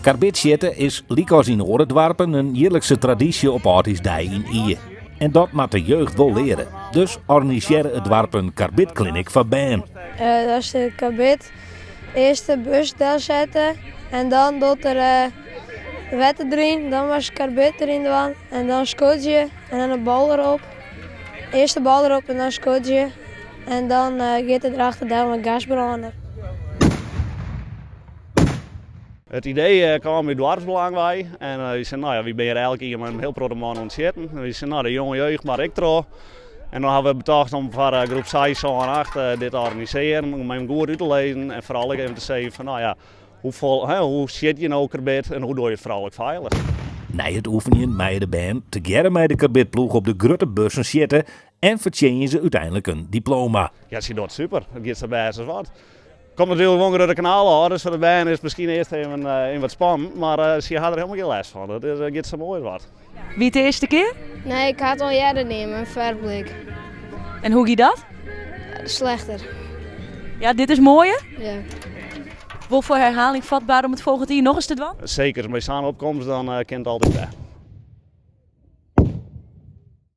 Karbidsjitte is, lykas yn oare doarpen, in jierlikse tradysje op âldjiersdei yn Ie. En dat moat de jeugd wol leare. Dus organisearre it doarp in karbidclinic foar bern. Dat is de karbid earst de bus delsette en dan docht er wetter deryn, dan moatst karbid deryn dwaan en dan skodzje en dan de bal derop. Earst de bal derop en dan skodzje en dan giet er derachter del mei gasbrâner. It idee kaam út doarpsbelang wei en wy seinen, no ja, wy binne hjir elk jier mei in hiel protte man oan it sjitten. En wy seinen, no, de jonge jeugd moat ek troch. En dan hawwe we betocht om foar groep 6, 7, 8 dit te organisearjen, om even goed út te lizzen en foaral ek even te sizzen fan, no ja, hoe, hè, hoe sjit je no karbid en hoe doe je it foaral ek feilich. Nei it oefenjen meie de bern tegearre mei de karbidploech op de grutte bussen sjitte en fertsjinje se úteinlik in diploma. Ja, sy docht super. It giet sa bêst as wat. Komt natuerlik wol in grutte knal ôf, dus foar de bern is it miskien earst even, even wat spannend, mar sy ha der helemaal gjin lêst fan. It giet sa moai as wat. Wie it de earste kear? Nee, ik ha it al earder dien mei in ferblik. En hoe gie dat? Slechter. Ja, dit is moaier? Ja. Wol foar herhaling fatber om it folgjend jier noch ris te dwaan? Seker, mei sa'n opkomst dan kin it altyd wer.